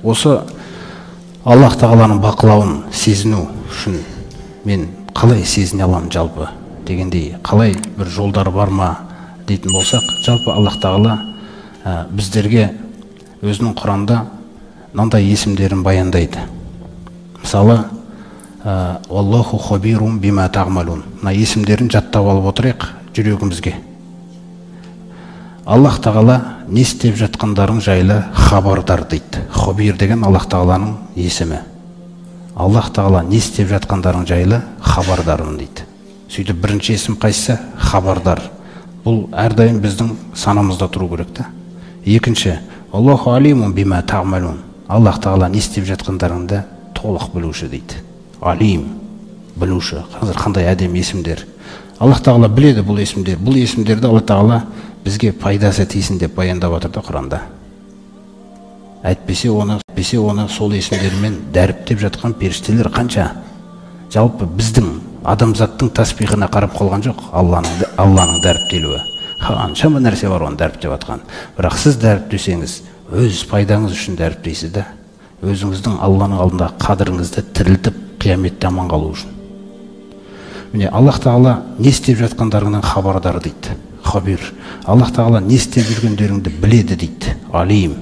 Осы Аллах тағаланың бақылауын сезіну үшін мен қалай сезіне аламын жалпы дегендей, қалай бір жолдар бар ма дейтін болсақ, жалпы Аллах тағала біздерге өзінің Құранда мынандай есімдерін баяндайды. Мысалы, Аллаху хабирум бима тағмалун. Мына есімдерін жаттап алып отырайық жүрегімізге. Аллах тағала не істеп жатқандарың жайлы хабардар дейді. Хабир деген Аллах тағаланың есімі. Аллах тағала не істеп жатқандарың жайлы хабардармын дейді. Сөйтіп бірінші есім қайсысы? Хабардар. Бұл әрдайым біздің санамызда тұру керек та. Екінші, Аллаху алимун бима тағмалун. Аллах тағала не істеп жатқандарыңды толық білуші дейді. Алим, білуші. Қазір қандай әдемі есімдер. Аллах тағала біледі бұл есімдер. Бұл есімдерді Алла тағала бізге пайдасы тисін деп баяндап жатыр да Құранда. Әйтпесе оны сол есімдермен дәріптеп жатқан періштелер қанша? Жалпы біздің адамзаттың таспиғына қарап қалған жоқ Алланың дәріптелуі. Қаншама нәрсе бар оны дәріптеп жатқан. Бірақ сіз дәріптесеңіз, өз пайдаңыз үшін дәріптейсіз да. Өзіңіздің Алланың алдында қадіріңізді тірілтіп, қияметте аман қалу үшін. Міне, Аллах тағала не істеп жатқандарыңнан хабардар дейді. Хабир. Аллах тағала не істеп жүргендеріңді біледі дейді. Алим.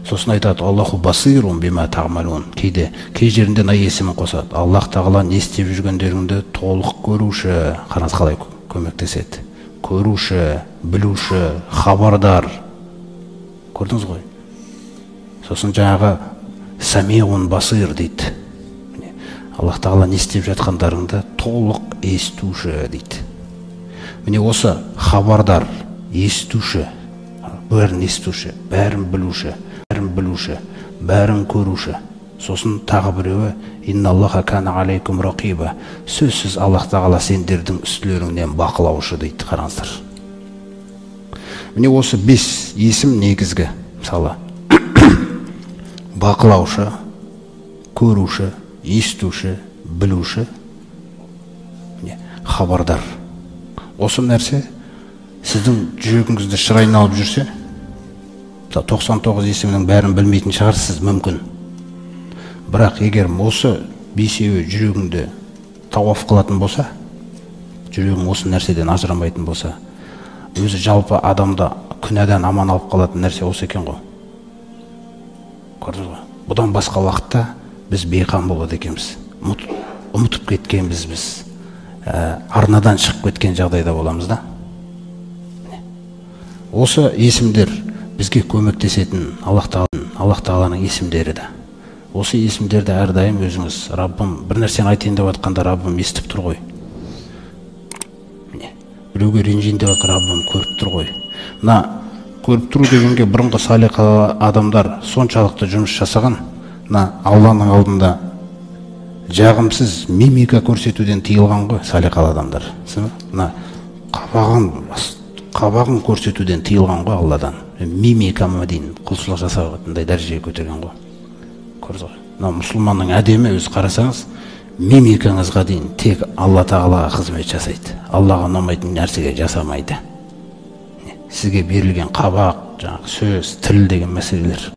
Сосын айтады, Аллаху басирун бима тағмалун. Кейде кей жерінде мына есімін қосады. Аллах тағала не істеп жүргендеріңді толық көруші. Қараңыз қалай көмектеседі. Көруші, білуші, хабардар. Көрдіңіз ғой? Сосын жаңағы самиун басир дейді. Аллах тағала не істеп жатқандарыңды толық естуші дейді. Міне осы хабардар, естуші, бәрін естуші, бәрін білуші, бәрін білуші, бәрін көруші. Сосын тағы біреуі инналлаха кана алейкум рақиба. Сөзсіз Аллах тағала сендердің үстілеріңнен бақылаушы дейді. Қараңыздар. Міне осы 5 есім негізгі. Мысалы, бақылаушы, көруші, естуші, білуші, хабардар. Осы нәрсе сіздің жүрегіңізді шыр айналып жүрсе, 99 есімнің бәрін білмейтін шығарсыз мүмкін. Бірақ егер осы бесеуі жүрегіңді тауаф қылатын болса, жүрегің осы нәрседен ажырамайтын болса, өзі жалпы адамда күнәдан аман алып қалатын нәрсе осы екен ғой. Көрдіңіз ғой? Бұдан басқа уақытта біз бейқам болады екенбіз. Ұмытып кеткенбіз біз. Арнадан шығып кеткен жағдайда боламыз да. Осы есімдер бізге көмектесетін Аллах тағаланың есімдері де. Осы есімдерді әрдайым өзіңіз, Раббым, бір нәрсені айтайын деп жатқанда Раббым естіп тұр ғой. Міне, біреуге ренжейін деп жатқан Раббым көріп тұр ғой. Мына көріп тұру дегенге бұрынғы салиқалы адамдар соншалықты жұмыс жасаған, мына Алланың алдында жағымсыз мимика көрсетуден тыйылған ғой салиқалы адамдар. Мына қабағын көрсетуден тыйылған ғой Алладан. Мимикама дейін құлшылық жасағатындай дәрежеге көтерген ғой. Көрдіңіз ғой. Мына мұсылманның әдемі өзі қарасаңыз, мимикаңызға дейін тек Алла тағалаға қызмет жасайды. Аллаға ұнамайтын нәрсеге жасамайды. Сізге берілген қабақ, жаңағы сөз, тіл деген мәселелер.